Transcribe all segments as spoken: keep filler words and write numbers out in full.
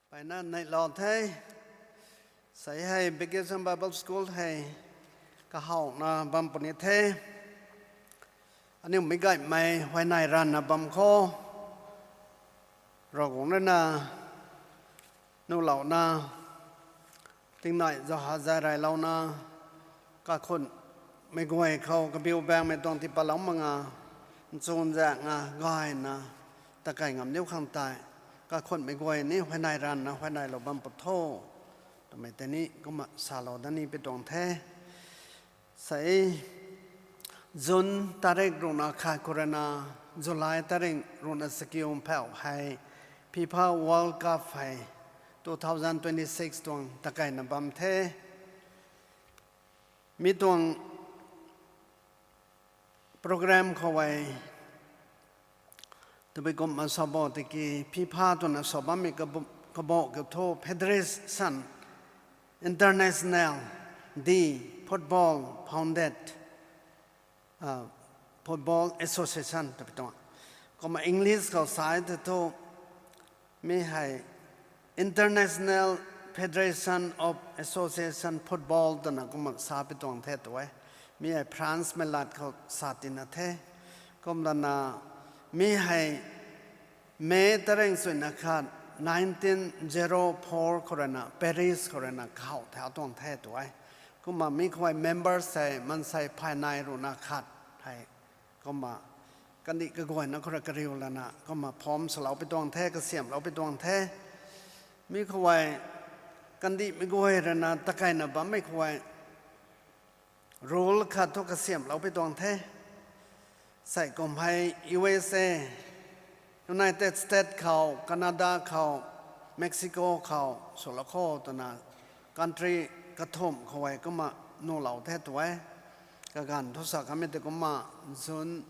Mpeyna neilou the. Sei hei Vacation Bible School hei kahawna bam puni the. Aniu meic gaymei huayney ranvna bam khou, Ravguangc rui na nuhlouna, tingnai zauha zay reylouna, kakhunhmei guay khou kabiu baengmei tuang tipatlou mak nga, nchunzaekna gayna takei ngam niu khang tei, kakhunhmei guay ni huayney ranvna huayneylou bam pw tho twmei tei ni kumna salou dat ni pi tuang the. Sei June tarik ruhna khat khou rui na July tarik ruhna chakiu phauh hei FIFA World Cup hei two thousand twenty-six tuang takeyna bam the. Mi tuang program khou e, tabui kumna sa bo tiki FIFA twna sa bammei kab- kabah kiu thu Federation International de Football Founded, Football Association twpui tuang. Kumna English khou sa e tei thu, mi hei International Federation of Association Football twna kumna sa pi tuang the tu e. Mi hei France mei lat khou sa tina the. Kumlana mi hei May tarik suina khat nineteen zero four khou rui na Paris khou rui na kahaw thau tuang the tu e. Kumna mi khou hei members hei maansei phay nai ruhna khat hei. Kumna kandih kaguayna khou rui kariu lana kumna form swlou pi tuang the, kasiamhlou pi tuang the. Mi khou hei kandihmei guay rui na takeyna bammei khou hei rule khat thu kasiamhlou pi tuang the. Sei kum hei U S A, United States khou, Canada khou, Mexico khou swlou kho twna country kathumh khou hei kumna nuhlou the tu e. Kaganv thu sa kamei tei kumna June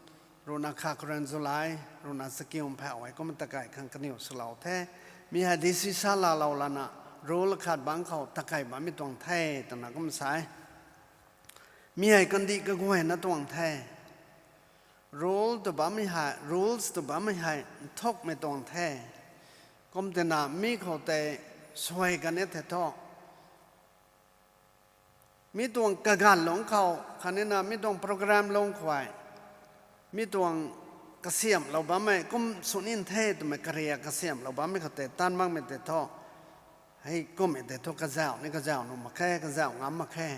ruhna khat khou rui July ruhna chakiu phauh hei kumna takey khang kaniw swlou the. Mi hei decision laalou lana rule khat bangc khou takey bammei tuang the twna kumna sa e. Mi hei kandih kaguayna tuang the. Rule tw bammei hei, rules tw bammei hei nthukmei tuang the. Kum tina mi khou tei suai kan e the thu, mi tuang kaganv lungc khou khatni na mi tuang program lungc khou hei, mi tuang kasiamhlou bammei kum sw nin the twmei kariak kasiamhlou bammei khou tei tan makmei tei thu, hei kummei tei thu kazauh ni kazauh nuh mak khe, kazauh ngam mak khe.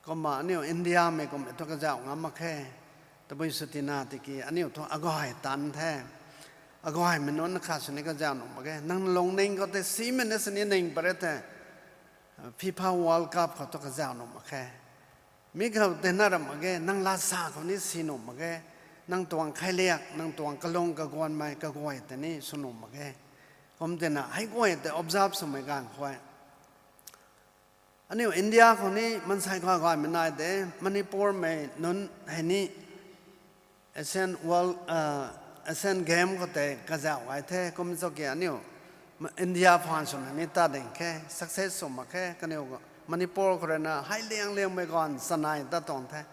Kumna aniu Indiamei kummei thu kazauh ngam mak khe. Tabui sw tina tiki aniu thu agay tan the. Agaymei nunc khat sw ni kazauh nuh mak khe. Nang lungning khou tei simei na sini ning pare the, FIFA World Cup khou thu kazauh nuh mak khe. Mi khou tei na ram mak ge, nang lasa khou ni si nuh mak ge. Nang tuang khailiak, nang tuang kalung kaguanmei kaguay tei ni sw nuh mak ge. Kum tina hei guay tei observe swmei ganv khou e, aniu India khou ni maansei khou gaymei nai de, Manipurmei nunc hei ni Asian World, Asian Game khou tei kazauh gay the, kum cho ki aniu India phaan swna ni ta ding khe, success sw mak khe, kaniw Manipur khou rui na hei liang liangmei ganv chanei ta tuang the,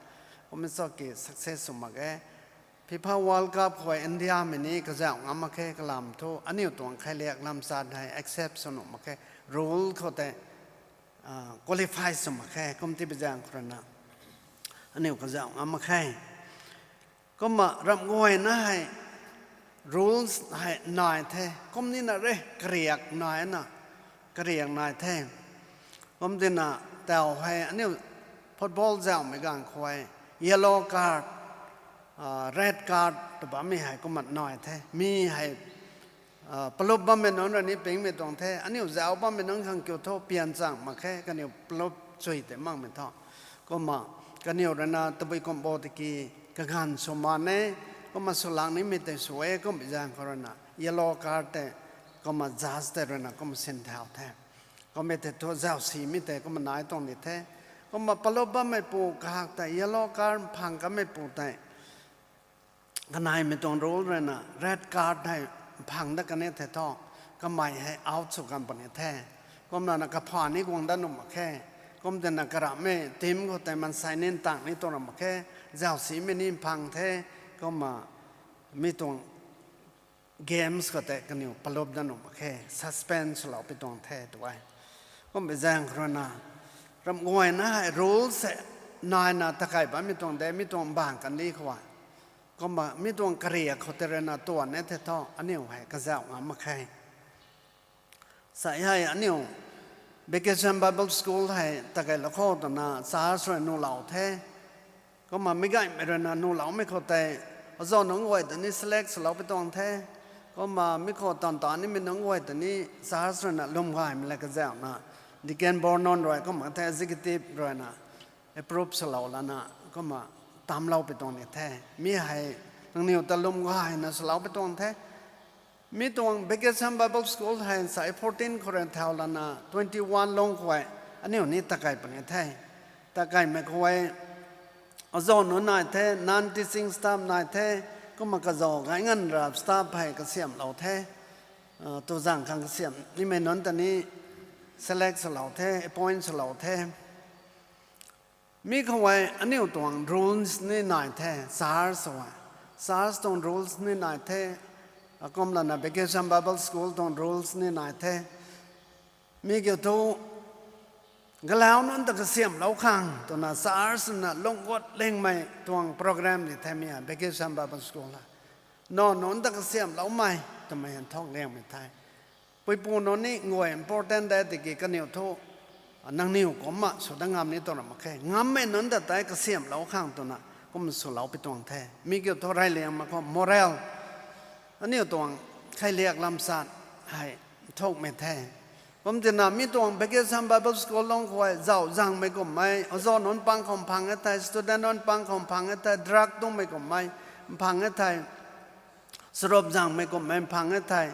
kum cho ki success sw mak ge. FIFA World Cup khou Indiamei ni kazauh ngam mak khe, kalam thu aniu tuang khailiak lamchat hei accept sw nuh mak khe, rule khou tei qualify sw mak khe, kum ti pi zaeng khou rui na aniu kazauh ngam mak khe. Kumna ramh guayna hei rules hei nai the, kum nina re kariak naina, kariak nai the. Kum tina tau hei aniu football zauhmei ganv khou e, yellow card, red card tw bammei hei kumna nai the. Mi hei palup bammei nunc rui ni pingmei tuang the, aniu zauh bammei nunc khang kiu thu pian chang mak khe, kaniw palup chui tei makmei thu. Kumna kaniw rui na tabui kum bo tiki kaganv sw man e, kumna swlak nimei tei sw e, kum zaeng khou rui na yellow card tei kumna judge tei rui na kumna sin thau the. Kummei tei thu zauh simei tei kumna nai tuang di the. Kumna palup bammeipu kahak tei yellow card mphang kameipu tei kaneimei tuang rule rui na red card hei mphang dat kan e the thu, kamei hei out sw kan puni the. Kumlana kapha ni guang dat nuh mak khe. Kum tina karamhmei team khou tei maansei ni ntang ni tuang ra mak khe. Zauh simei ni mphang the. Kumna mi tuang games khou tei kaniw palup dat nuh mak khe, suspend swlou pi tuang the tu e. Kumbi zaeng khou rui na, ramh guayna hei rules hei naina takai bammei tuang de, mi tuang bang kandih khou e. Kumna mi tuang kariak khou tei rui na tuan e the thu, aniu hei kazauh ngam mak khe. Sa hei aniu Vacation Bible School hei takai lou khou twna church rui nuhlou the. Kumna mi gaymei rui na nuhloumei khou tei, azanc nunc guay ta ni select swlou pi tuang the. Kumna mi khou tan ta nimei nunc guay ta ni church rui na lwm gaymei le kazauhna, deacon board nunc rui kumna the executive rui na approve swlou lana, kumna tamlou pi tuang ni the. Mi hei nangniw ta lwm gayna swlou pi tuang the. Mi tuang Vacation Bible School hei sa fourteen khou rui thau lana twenty one lung khou e, aniu ni takai puni the. Takaimei khou e, azanc nunc nai the, non-teaching staff nai the, kumna kazauh gay nganv ra staff hei kasiamhlou the. Tuzang khang kasiam nimei nunc ta ni select swlou the, appoint swlou the. Mi khou e aniu tuang rules ni nai the, church e. Church tuang rules ni nai the, akum lana Vacation Bible School tuang rules ni nai the. Mi kiu thu, galau nunc ta kasiamhlou khang twna church na lungc gut lingmei tuang program di the mi hei Vacation Bible School e. Nac nunc ta kasiamhloumei twmei nthuk liangmei the. Puipu nunc ni nguay important de tiki kaniw thu, nangniw kumna sw dat ngam ni tuang ra mak khe. Ngammei nunc ta tei kasiamhlou khang twna kum swlou pi tuang the. Mi kiu thu reyliangmei khou moral, aniu tuang khailiak lamsat hei nthukmei the. Kum tina mi tuang Vacation Bible School lung khou e zauh zangmei kumhmei, azanc nunc pang khou mphang e thei, student nunc pang khou mphang e thei, drug tumei kumhmei mphang e thei, sarup zangmei kumhmei mphang e thei,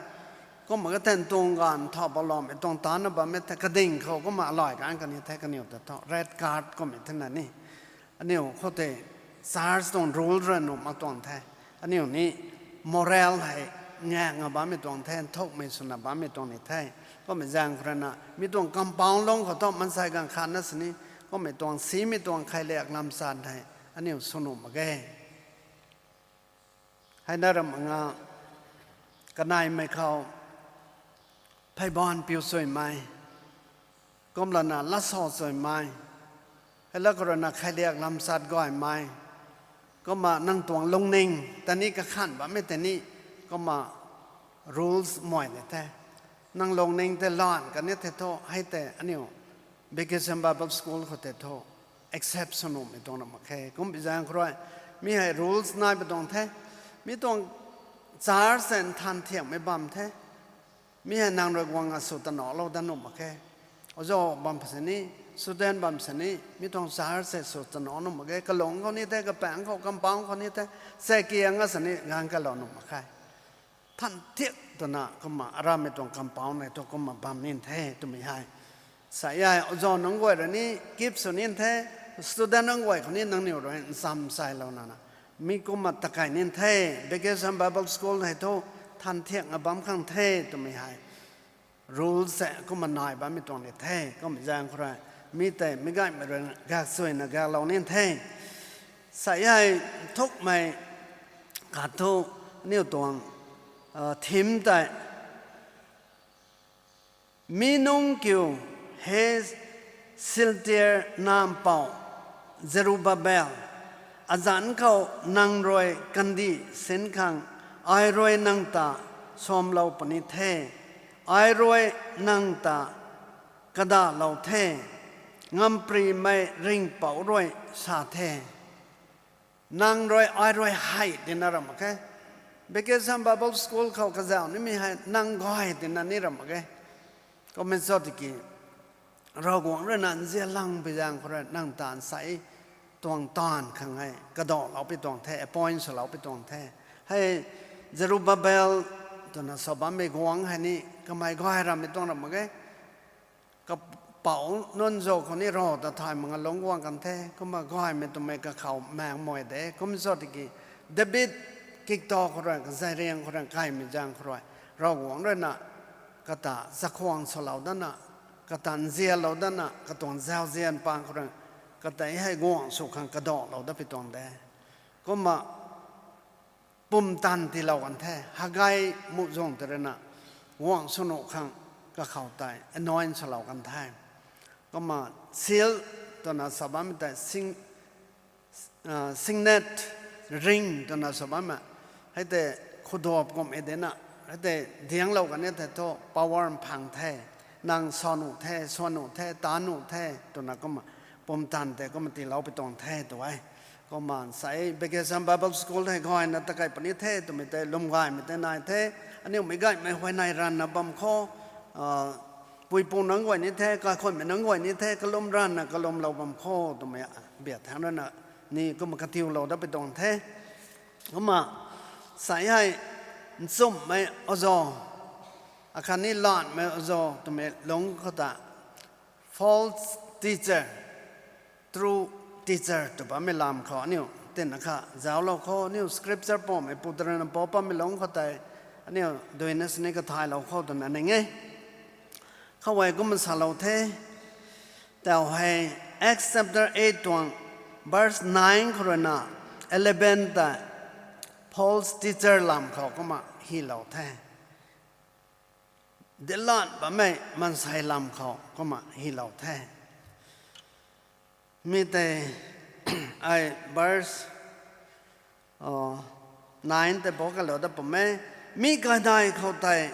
kumna kathen tuang ganv thau baloumei tuang tana bammei thei, kading khou kumna alay kan kani the, kaniw ta thu red card kummei thena ni. Aniu khou tei church tuang rule rui nuh mak tuang the. Aniu ni moral hei ngakna bammei tuang the, nthukmei swna bammei tuang ni the. Kummei zaeng khou rui na mi tuang compound lung khou thu mansei ganv khatna sini, kummei tuang simei tuang khailiak lamsat hei aniu sw nuh mak ge. Hei na ram nga, kaneimei khou pheyban piu suimei, kum lana lat sa suimei, hei lat khou rui na khailiak lamsat gaymei, kumna nang tuang lungning ta ni kakhan bammei tei ni, kumna rules mei ni the. Nang lungning tei lan kani the thu, hei tei aniu Vacation Bible School khou tei thu accept sw nuhmei tuang ra mak khe. Kumbi zaeng khou rui, mi hei rules nai pi tuang the. Mi tuang church tei nthan thiakmei bam the. Mi hei nang rui guang a sw tanoulou dat nuh mak khe. Azanc bam sini, student bam sini, mi tuang church tei sw tanou nuh mak ge. Kalung khou ni the, kapaeng khou, compound khou ni the, se kiang a sini ganv kalou nuh mak khe. Nthan thiak twna kumna aramei tuang compound hei thu kumna bam nin the twmei hei. Sa e, azanc nunc guay rui ni keep sw nin the, student nunc guay khou ni nangniw rui ncham sailou nana, mi kumna takai nin the, Vacation Bible School hei thu nthan thiakna bam khang the twmei hei. Rules se kumna nai bammei tuang ni the, kummei zaeng khou rui, mi tei mi gaymei rui gaksuina gaklou nin the. Sa e, nthukmei khat thu, aniu tuang theme tei, mi nungc kiu, he Shealtiel nac mpouh Zerubbabel, azanc khou nang rui kandih sin khang ai rui nang ta suamlou puni the, ai rui nang ta kadahlou the, Ngamparymei Ringhpouc rui sa the. Nang rui, ai rui hei tina ra mak khe. Vacation Bible School khou kazauh nimei hei nang gay tina ni ra mak ge. Kummei cho tiki, Ravguangc rui na nzianlang pi zaeng khou rui nang taanv sei tuang taanv khang hei kadalou pi tuang the, appoint swlou pi tuang the. Hei Zerubbabel twna sa bammei guangc hei ni kamei gay ramei tuang ra mak ge. Kapouc nunc zauc khou ni Rav ta thay mak nga lungc guang kan the, kumna gaymei twmei kakhou maengmei de, kum cho tiki, David kiktaw khou rui, kazairiang khou rui, kaimei zaeng khou rui, Ravguangc rui na, kata chakhwang swlou dana, kata nzianlou dana, katuang zauzian pang khou rui, kata hei guangc sw khang kadalou dat pi tuang de. Kumna pumtan tiilou kan the. Hagai muhzwng tei rui na guang swnuh khang kakhou tei anoint swlou kan the. Kumna seal twna sa bammei tei sing, signet ring twna sa bammei, hei tei khudap kum e de na, hei tei dianglou kan e thei thu power mphang the, nang sa nuh the, swan nuh the, taan nuh the twna kumna pumtan tei kumna tiilou pi tuang the tw e. Kumna sei Vacation Bible School hei gayna ta kai puni the twmei tei lwm gaymei tei nai the. Aniu meic gaymei huayney ranvna bam khou, puipu nunc guay ni the, kaikhunmei nunc guay ni the, kalum ranvna kalumlou bam khou twmei bia thangc rui na ni kumna katiulou dat pi tuang the. Kumna sei hei nchumhmei azo, akhatni lanmei azo twmei lungc khou ta false teacher, true teacher tw bammei lam khou aniu tina kha zauclou khou, aniu scripture pumei pu tei rui na pou pammei lungc khou tei aniu duina sini kathaylou khou twna ning e. Khou hei kumna salou the. Tau hei Acts chapter eight tuang verse nine khou rui na eleven ta false teacher lam khou kumna hylou the. Dilan bammei maansei lam khou kumna hylou the. Mi tei ai verse nine tei pou kalou dat pum e. Mi kaidai khou tei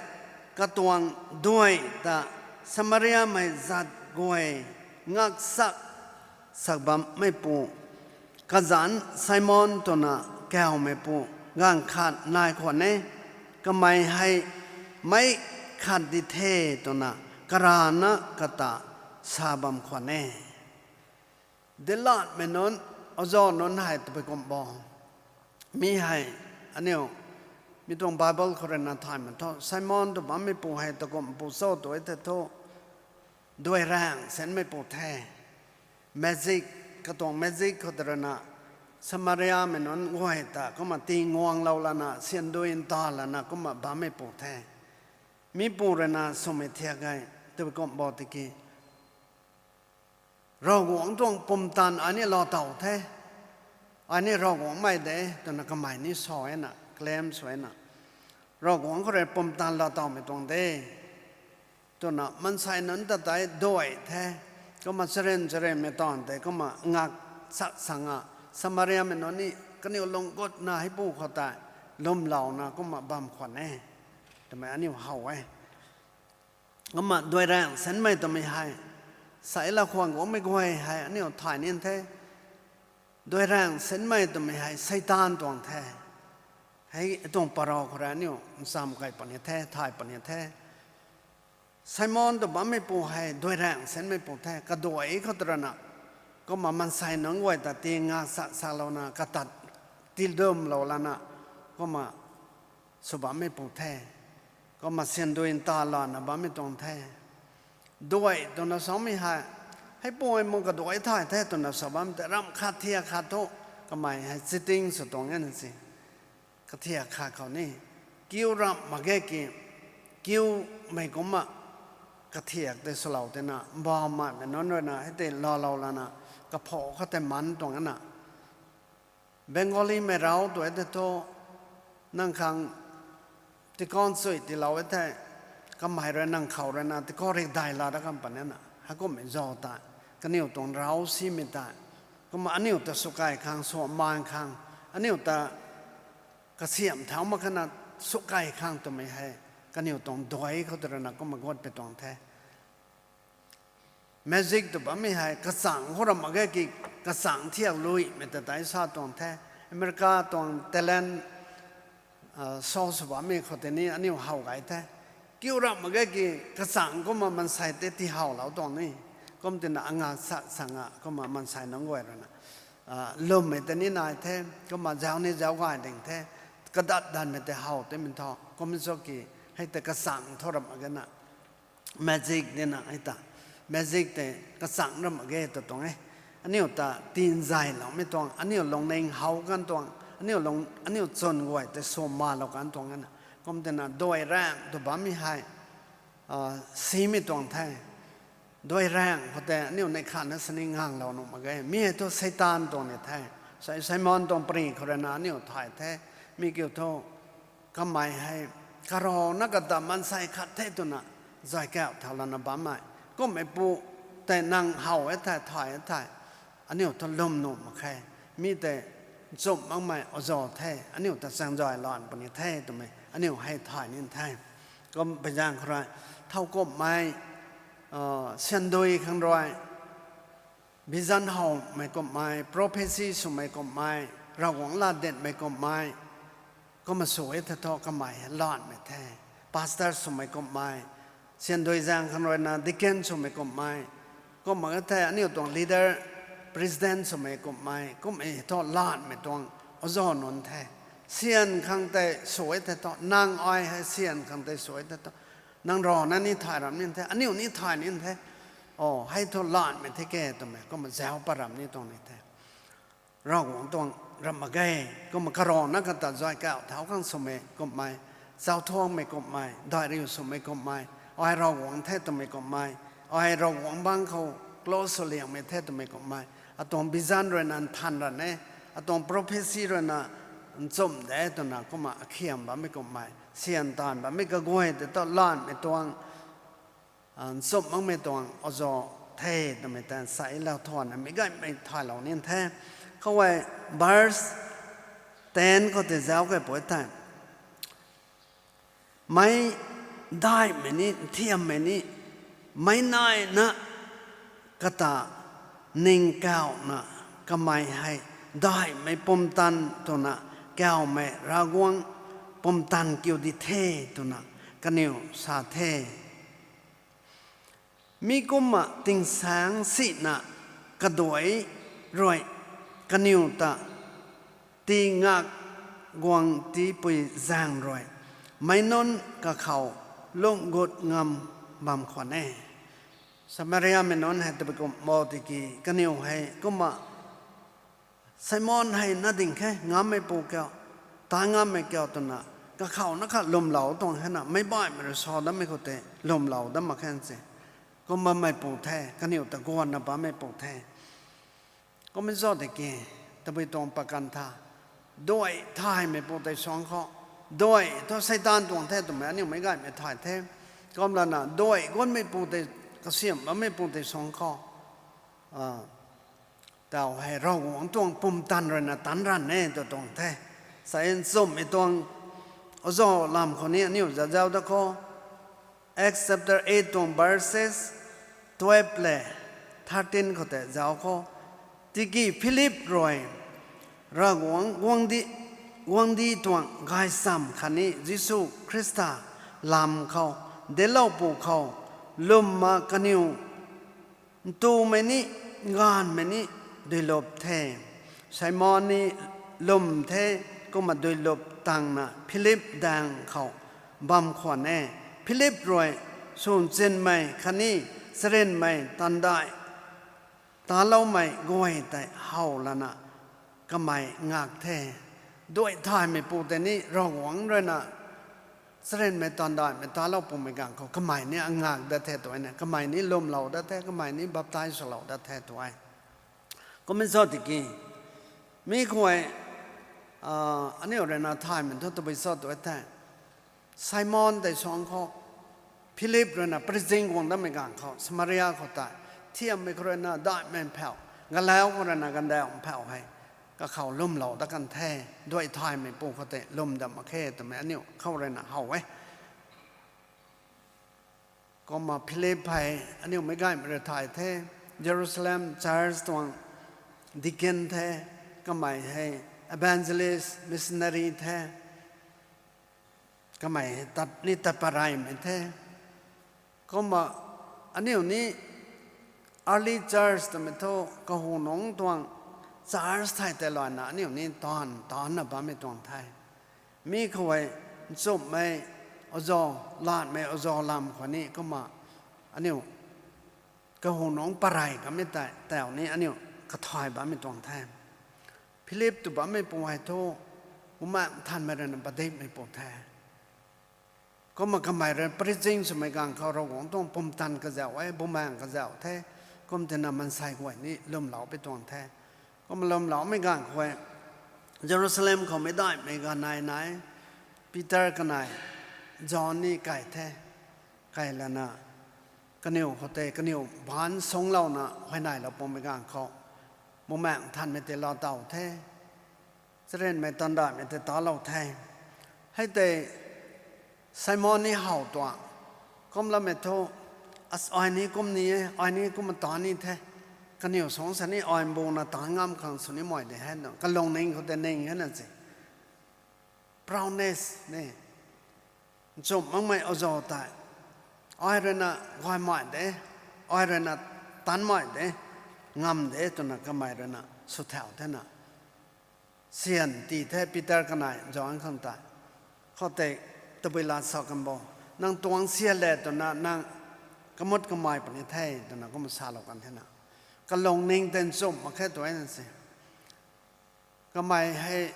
katuang duai ta Samariamei zat guay ngaksak sak bammeipu, kazanc Simon twna kawmeipu ganv khat nai khwan e. Kamei hei meic khat di the twna karana kata sa bam khwan e. Dilanmei nunc, azo nunc hei tabui kum bo. Mi hei aniu mi tuang Bible khou rui na thaymei thu Simon tw bammeipu hei takumhpu cho tw e thei thu, duai raeng sinmeipu the. Magic, katuang magic khou tei rui na Samariamei nunc guay ta kumna tinguanglou lana, syandui nta lana kumna bammeipu the. Mipu rui na swmei thiak e, tabui kum bo tiki Ravguangc tuang pumtan ai ni lou tow the. Ai ni Ravguangc mei de twna kamei ni sa e na, claim sw e na. Ravguangc khou rui pumtan lou towmei tuang de twna maansei nunc ta tei duai the. Kumna charyn charynmei taanv tei kumna ngak sak sanga, Samariamei nunc ni kaniw lung gutna heipu khou tei lwmlouna kumna bam khwan e twmei aniu how e. Kumna duai raeng sinmei twmei hei, sei la khwan guangmei guay hei aniu thay nin the. Duai raeng sinmei twmei hei Seitaan tuang the. Hei tuang parou khou rui aniu ncham kei puni the, thay puni the. Simon tw bammeipu hei duai raeng sinmeipu the, kaduai khou tei rui na. Kumna maansei nunc guay ta tingak sak saklouna, katat tidumlou lana, kumna sw bammeipu the. Kumna syandui nta lana bammei tuang the. Duai twna samei hei, heipu hei mung kaduai thay the twna sa bam tei ramh khat thiak khat thu, kamei hei cheating sw tuang e na si. Kathiak khat khou ni, kiu ramh mak ge ki, kiumei kumcna kathiak tei swlou tina, mbaumaimei nunc rui na hei tei laalou lana, kaphu khou tei man tuang e na. Bengalimei rau tu e tei thu, nang khang tikan chui tiilou e thei, kamei rui nang khou rui na tikan rik dai la da kan puni na, heikummei zauc ta, kaniw tuang rau simei ta, kumna aniu ta swkai khang, sw man khang, aniu ta kasiamh thau mak khana swkai khang twmei hei, kaniw tuang duai khou tei rui na kumna gut pui tuang the. Magic tw bammei hei kachang khou ramh mak ge ki, kachang thiak luimei ta tei sa tuang the. America tuang talent show sw bammei khou tei ni aniu how gay the. Kiu ramh mak ge ki, kachang kumna maansei tei tihawlou tuang ni. Kum tina angak sak sanga kumna maansei nunc guay rui na lwmmei tei ni nai the, kumna zauc ni zauc gay ding the, kadat danmei tei how tei min thu, kum cho ki, hei tei kachang thu ramh mak ge na. Magic di na hei ta. Magic tei kachang ramh mak ge tw tuang e. Aniu ta tinzayloumei tuang, aniu lungning how kan tuang, aniu lung, aniu chwn guay tei sw malou kan tuang e na. Kum tina duai raeng tw bammei hei, simei tuang the. Duai raeng khou tei aniu neih khatna sini nganglou nuh mak ge. Mi hei thu Seitaan tuang ni the. Sai Simon tuang pary khou rui na aniu thay the. Mi kiu thu, kamei hei, karana kata maansei khat the twna, zay kauh thau lana bammei. Kummei pu tei nang how e thei, thay e thei. Aniu thu lwm nuh mak khe. Mi tei nchumh makmei ozo the, aniu ta chaengzay lan puni the twmei, aniu hei thay nin the. Kum peizaeng khou rui, thowkumhmei, syandui khang rui, vision howmei kumhmei, prophecy swmei kumhmei, Ravguangc latdinmei kumhmei, kumna sw e thei thu kamei hei lanmei the. Pastor swmei kumhmei, syandui zaeng khang ruina deacon swmei kumhmei, kumna thei aniu tuang leader, president swmei kumhmei, kumna thu lanmei tuang ozo nunc the. Syan khang tei sw e thei thu, nang ai hei syan khang tei sw e thei thu, nang rana ni thay ram ni the, aniu ni thay ni the. O, hei thu lanmei the ke twmei, kumna zauc pat ram ni tuang ni the. Ravguangc tuang ram mak ge, kumna karana kata zay kauh thau khang swmei kumhmei, zauc thuangmei kumhmei, daihriu swmei kumhmei, ai Ravguangc the twmei kumhmei, ai Ravguangc bangc khou close sw liangmei the twmei kumhmei, atuang vision ruina nthan ran e, atuang prophecy ruina nchumh de twna kumna akhiam bammei kumhmei, syan taanv bammei kaguay tei thu lanmei tuang, nchumh makmei tuang ozo the twmei tan sa e lou thuanna meic gaymei thaylou nin the. Khou e, verse ten khou tei zauc key pui the. Meic daihmei ni, nthiammei ni, meic naina kata ningkauhna kamei hei daihmei pumtan twna kaumei Ravguangc pumtan kiu di the twna kaniw sa the. Mi kumna tingsaeng sina kaduai rui kaniw ta tii ngak guang tiipui zaeng rui meic nunc kakhou lungc gut ngam bam khwan e. Samariamei nunc hei tabui kum bo tiki kaniw hei kumna Simon hei na ding khe, ngammeipu kiu, ta ngammei kiu twna, kakhou na kha lwmlou tuang hena, meic baihmei rui sa dammei khou tei lwmlou dat mak khe se. Kum bammeipu the, kaniw ta guanna bammeipu the. Kummei zat tiki, tabui tuang pakan tha, duai thaymeipu tei suang khou, duai thu Seitaan tuang the twmei aniu meic gaymei thay the. Kumlana duai guanmeipu tei, kasiam bammeipu tei suang khou, tau hei Ravguangc tuang pumtan ruina tanc ranv e tw tuang the. Sa nchumhmei tuang ozo lam khou ni aniu zazau dat khou, Acts chapter eight tuang verses twelve le thirteen khou tei zauc khou, tiki Philip rui Ravguangc guangcdic, guangcdic tuang gaychamv khatni Jisu Khrista lam khou, deloupu khou, lwmna kaniw ntumei ni, gaanvmei ni duilup the. Simon ni lwm the, kumna duilup tangna Philip daeng khou bam khwan e. Philip rui swn chinmei khatni charynmei tandaih taloumei guay tei how lana kamei ngak the. Duai thaymeipu tei ni Ravguangc ruina charynmei tandaihmei talou pumei ganv khou kamei ni angak dat the tw e na, kamei ni lwmlou dat the, kamei ni baptize swlou dat the tw e. Kummei zat tiki, mi khou e, aniu ruina thaymei thu tabui sa tw e the. Simon tei suang khou, Philip ruina preaching guang datmei ganv khou, Samaria khou tei, thiammei khou ruina daihmei mphauh, galau khou ruina gandauh mphauh hei, kakhou lwmlou dat kan the, duai thaymeipu khou tei lwm dat mak khe twmei aniu khou ruina how e. Kumna Philip hei aniu meic gaymei rui thay the, Jerusalem church tuang deacon the, kamei hei evangelist, missionary the, kamei hei tat ni tat pat reymei the. Kumna aniu ni early church twmei thu kahunungc tuang church thay tei lana aniu ni taanv, taancna bammei tuang the. Mi khou e nchumhmei ozo, latmei ozo lam khou ni kumna aniu kahunungc pat rey kamei tei tau ni aniu kathay bammei tuang the. Philip tw bammeipu hei thu, Bumaengh Nthanmei ruina padikmeipu the. Kumna kamei rui preaching swmei ganv khou Ravguangc tuang pumtan kazauh e, bumaengh kazauh the, kum tina maansei guay ni lwmlou pi tuang the. Kumna lwmloumei ganv khou e, Jerusalem khou meic daihmei ganv nai nai, Peter kanei John ni kai the. Kai lana, kaniw khou tei kaniw baanc sungclouna huayneylou pummei ganv khou, Bumaengh Nthanmei tei laa tow the. Charynmei tandaihmei tei talou the. Hei tei Simon ni how tuang, kumlamei thu, ai ni kum ni e, ai ni kumna taanc ni the. Kaniw sungc sa ni ai mbuna taanc ngam khang sw ni mei de he, kalungning khou tei ning e na se. Proudness ni, nchumh makmei oza tei, ai ruina gaymei de, ai ruina taanmei de, ngam de twna kamei ruina sw thau thena, syan tii the Peter kanei John khang tei. Khoutei tabui lat sa kan bo, nang tuang syan le twna nang kamut kamei puni the, twna kumna salou kan thena. Kalungning tei nchumh mak khe tu na se. Kamei hei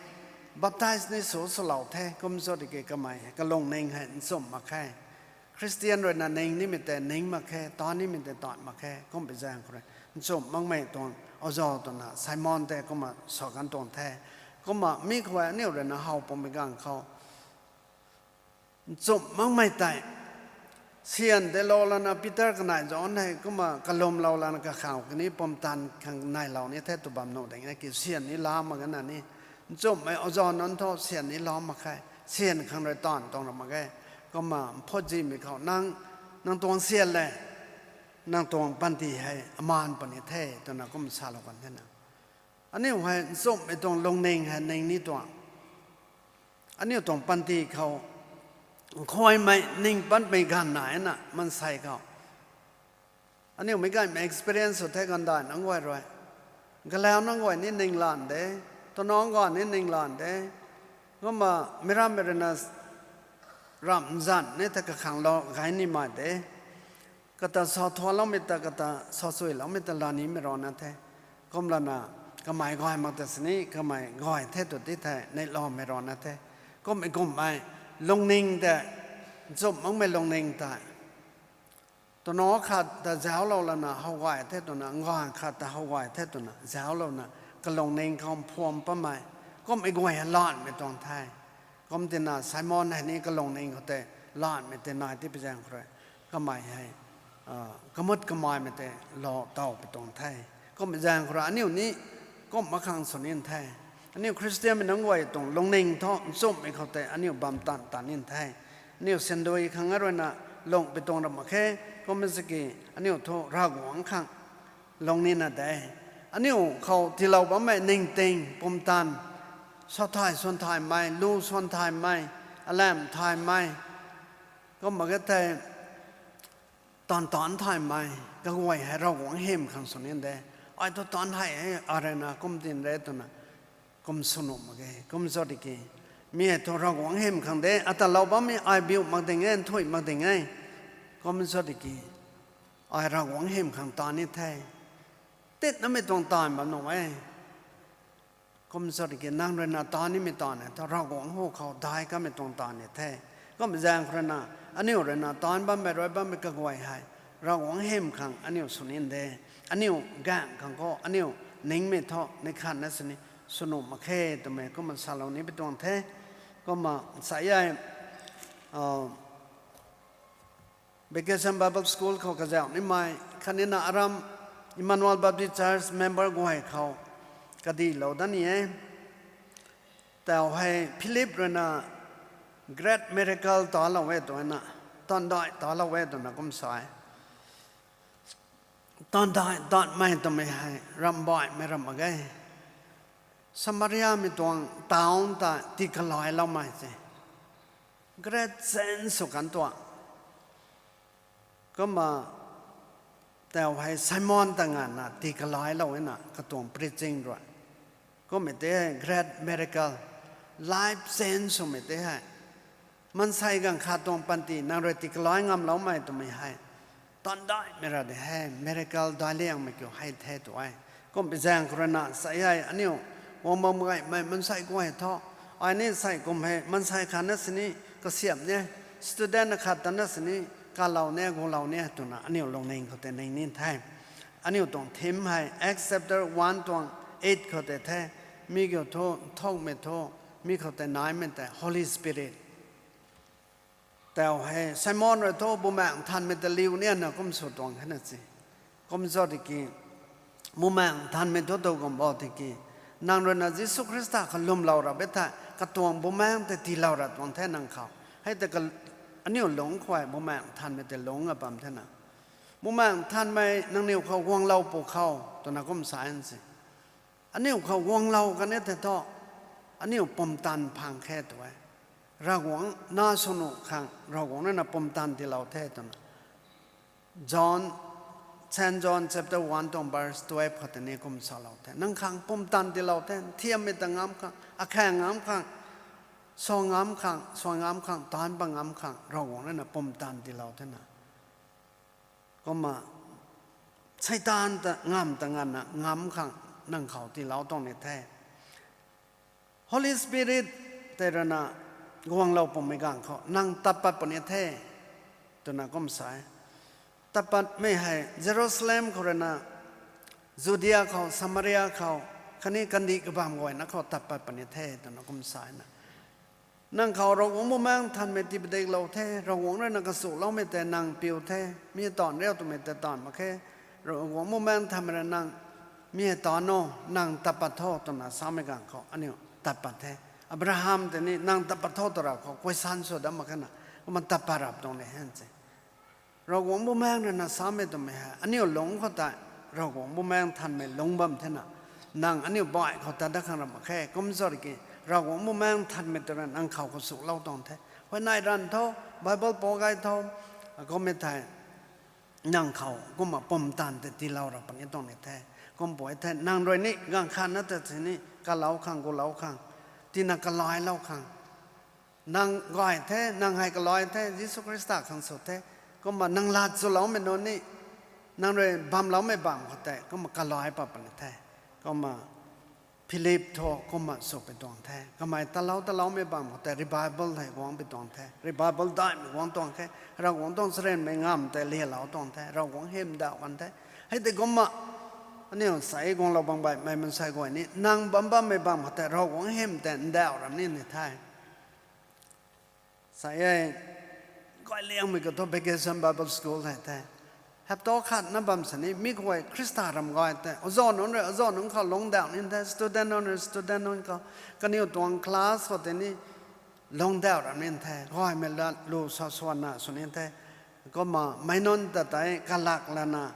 baptize ni sw swlou the, kum sw tiki kamei hei kalungning hei nchumh mak khe. Khristian ruina ning nimei tei ning mak khe, taanc nimei tei taanc mak khe, kumpui zaeng khou rui nchumh makmei tuang oza twna Simon tei kumna sa kan tuang the. Kumna mi khou aniu ruina how pummei ganv khou, nchumh makmei tei, syan tei lou lana Peter kanei John hei kumna kalumlou lana kakhou kani pumtan khang neilou ni the tw bam nuh ding e ki, syan ni laa mak gana ni. Nchumhmei oza nunc thu syan ni laa mak khe, syan khang rui taanv tuang ra mak ge. Kumna mphut zimei khou nang, nang tuang syan le, nang tuang panty hei amaan puni the, twna kum salou kan thena. Aniu hei nchumhmei tuang lungning hei ning ni tuang. Aniu tuang panty khou, nkhuaymei ning patmei ganv nai na maansei khou. Aniu meic gaymei experience sw the, ganvdaih nunc guay rui, galau nunc guay ni ning lan de, tanac guay ni ning lan de, kumna meic rammei ruina ramh nzan ni ta kakhang lou gay nimei de. Kata sa thuanloumei ta, kata sa chuiloumei ta laa nimei rana the. Kumlana kamei gay mak ta sini, kamei gay the tw ti thei neihloumei rana the. Kummei kummei lungning tei, nchumh makmei lungning tei, tanac khat ta zauclou lana how gay the twna, nganv khat ta how gay the twna zauclouna, kalungning khou mphuam patmei, kummei guay hei lanmei tuang the. Kum tina Simon hei ni kalungning khou tei lanmei tei nai ti pui zaeng khou rui, kamei hei kamut kameimei tei lou tow pui tuang the. Kummei zaeng khou rui aniu ni kum mak khang sw ni the. Aniu Khristianmei nunc guay tuang lungning thu nchumhmei khou tei aniu bam tan tan ni the. Aniu syndui khang a ruina lung pui tuang ra mak khe, kummei saki aniu thu Ravguangc khang lung nina de. Aniu khou tiilou bammei ningting pumtan, sa thay swan thaymei, lu swan thaymei, alam thaymei, kumna ka thei taanv taanc thaymei kaguay hei Ravguangc hym khang sw ni de. Ai thu taanc hei e, arena kum tin re twna kum sw nuh mak ge, kum sw tiki, mi hei thu Ravguangc hym khang de, ata lou bammei ai biu mak ding e, nthuih mak ding e, kum sw tiki, ai Ravguangc hym khang taanv ni the. Titnamei tuang taanv bam nuh e. Kum sw tiki nang ruina taanv nimei taanv e thu Ravguangc hu khou dai kamei tuang taanv ni the. Kummei zaeng khou ruina, aniu ruina taanc bammei rui bammei kaguay hei Ravguangc hym khang aniu sw ni de. Aniu gaeng khang khou aniu ningmei thu ni khatna sini sw nuh mak khe twmei kumna salou ni pui tuang the. Kumna sa e, Vacation Bible School khou kazauh nimei khatnina aram Emmanuel Baptist Church member guay khou kadilou dat ni e. Tau hei Philip ruina great miracle talou e twna, taanv daih talou e twna kum sa e. Taanv daih tatmei twmei hei ramh baihmei ram mak ge. Samariamei tuang town ta tii kalailoumei se. Great change sw kan tuang. Kumna tau hei Simon ta nganvna tii kalailou e na katuang preaching rui. Kummei tei hei great miracle, life change swmei tei hei. Maansei ganv khat tuang panty nang rui tii kalai ngamloumei twmei hei taanv daihmei ra de he, miracle dai liangmei kiu hei the tu e. Kumpui zaeng khou ruina sa e, aniu guang bam gaymei maansei guay thu, ai ni sei kum hei maansei khatna sini kasiamh ni, student khat tana sini kalou ni, gulou ni twna aniu lungning khou tei ning ni the. Aniu tuang theme hei Acts chapter one tuang eight khou tei the. Mi kiu thu, nthukmei thu, mi khou tei naimei tei Holy Spirit. Tau hei, Simon rui thu Bumaengh Nthanmei ta liu ni ana kum sw tuang hena se. Kum sw tiki, Bumaengh Nthanmei thu tu kum bo tiki, nang rui na Jisu Khrista khou lwmlou ra be thei, katuang Bumaengh tei tiilou ra tuang the nang khou. Hei tei ka, aniu lungc khou Bumaengh Nthanmei tei lungc a bam thena. Bumaengh Nthanmei nangniw khou guanglou pw khou, twna kum sa se. Aniu khou guanglou kan e thei thu, aniu pumtan phang khe tw e. Ravguangc na swnu khang, Ravguangc rui na pumtan tiilou the twna. John, Saint John chapter one tuang verse twelve khou tei ni kum salou the. Nang khang pumtan tiilou the, nthiammei ta ngam khang, akhaeng ngam khang, sa ngam khang, suan ngam khang, taanc pat ngam khang, Ravguangc rui na pumtan tiilou thena. Kumna, Seitaan ta ngam ta nganvna ngam khang nang khou tiilou tuang ni the. Holy Spirit tei rui na guanglou pwmei ganv khou nang tat pat puni the, twna kum sa e. Tat patmei hei Jerusalem khou rui na, Judia khou, Samaria khou, khatni kandih kabamv guayna khou tat pat puni the, twna kum sa e na. Nang khou Ravguangc Bumaengh Nthanmei tii padiklou the, Ravguangc rui na kasuloumei tei nang piu the, mi taanv riu twmei tei taanv mak khe, Ravguangc Bumaengh Nthanmei rui nang, mi hei taanv o, nang tat pat tho, twna samei ganv khou aniu tat pat the. Abraham tei ni nang tat pat tho tw rap khou question sw dat mak khe na, kumna tat pat rap tuang ni hen se. Ravguangc Bumaengh rui na samei twmei hei aniu lungc khou tei, Ravguangc Bumaengh Nthanmei lungc bam thena, nang aniu baih khou tat dat khang ram mak khe, kum sw tiki, Ravguangc Bumaengh Nthanmei tw rui nang khou kasuklou tuang the. Huayney ranv tho, Bible pou gay tho, kummei thei, nang khou kumna pumtan tei tiilou ra puni tuang ni the. Kum pui the, nang rui ni ganv khatna ta sini kalou khang, gulou khang, tina kalailou khang. Nang gay the, nang hei kalai the, Jisu Khrista khang sw the. Kumna nang lat swloumei nunc ni, nang rui bamloumei bam khou tei kumna kalai pat puni the. Kumna Philip thu kumna sw pi tuang the. Kamei talou taloumei bam khou tei revival hei guang pi tuang the. Revival daihmei guang tuang khe. Ravguangc tuang charynmei ngamv tei lialou tuang the. Ravguangc hym ndauh kan the. Hei tei kumna aniu sei guanglou bam baihmei mansei guay ni nang bam bammei bam khou tei Ravguangc hym tei ndauh ram ni ni the. Sa e, gay liangmei khou thu Vacation Bible School hei the. Hapta khat na bam sini mi guay Khrista ram gay tei, azanc nunc rui azanc nunc khou lungc ndauh ni the, student nunc rui student nunc khou, kaniw tuang class khou tei ni lungc ndauh ram ni the, gaymei lat lu sa swanna sw ni the. Kumna meic nunc ta tei kalak lana,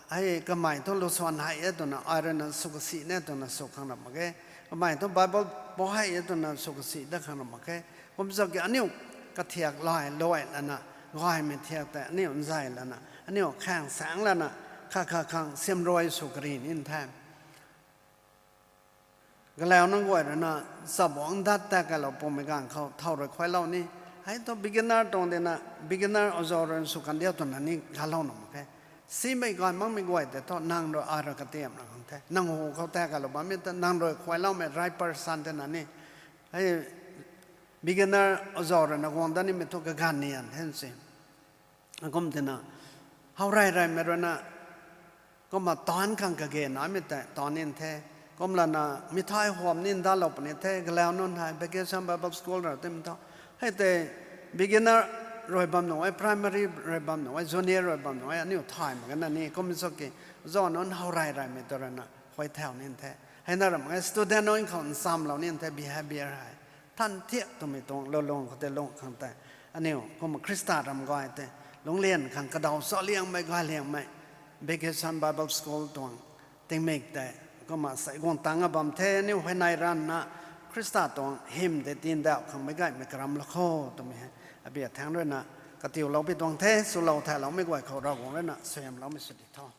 hei kamei thu lu swan hei e twna, ai rui na sw kasi ne twna sw khang ram mak khe. Kamei thu Bible pou hei e twna sw kasi dat khang ram mak khe. Kum sw ki aniu kathiak lai luai lana, gaymei thiak tei aniu nzay lana, aniu khaeng saeng lana, kha kha khang siamruai sw kari ni the. Galau nunc guay rui na, chabuangc dat ta kalou pwmei ganv khou thow rui khuailou ni. Hei thu beginner tuang dina, beginner azanc rui sw kan diu twna ni galou na mak khe. Simei gay makmei guay tei thu nang rui ai rui katiam na khang the. Nang hu khou ta kalou bammei ta nang rui khuailoumei right person tina ni. Hei beginner azanc rui na guang dat nimei thu kaganv nian the se. Kum tina, how rey reymei rui na, kumna taanc khang kage namei tei taanc ni the. Kumlana mithai huam ni ndalou puni the, galau nunc hei Vacation Bible School rui tei mi tho. Hei tei beginner rui bam nuh e, primary rui bam nuh e, junior rui bam nuh e, aniu thay mak khe na ni, kum sw ki, azanc nunc how rey reymei ta rui na khuay thau ni the. Hei na ram e student nunc khou nchamlou ni the, behavior hei than thiak twmei tuang lulung khou tei lung khang tei, aniu kumna Khrista ram gay tei, lungclian khang kadaw sa liangmei, gay liangmei, Vacation Bible School tuang tingmik tei, kumna sei guang tang a bam the, aniu huayney ranvna Khrista tuang hym tei tindauh khang meic gaymei karam lou kho twmei hei, abi athaeng rui na katiulou pi tuang the, swlou thayloumei guay khou Ravguangc rui na suaihiamloumei sw di tho.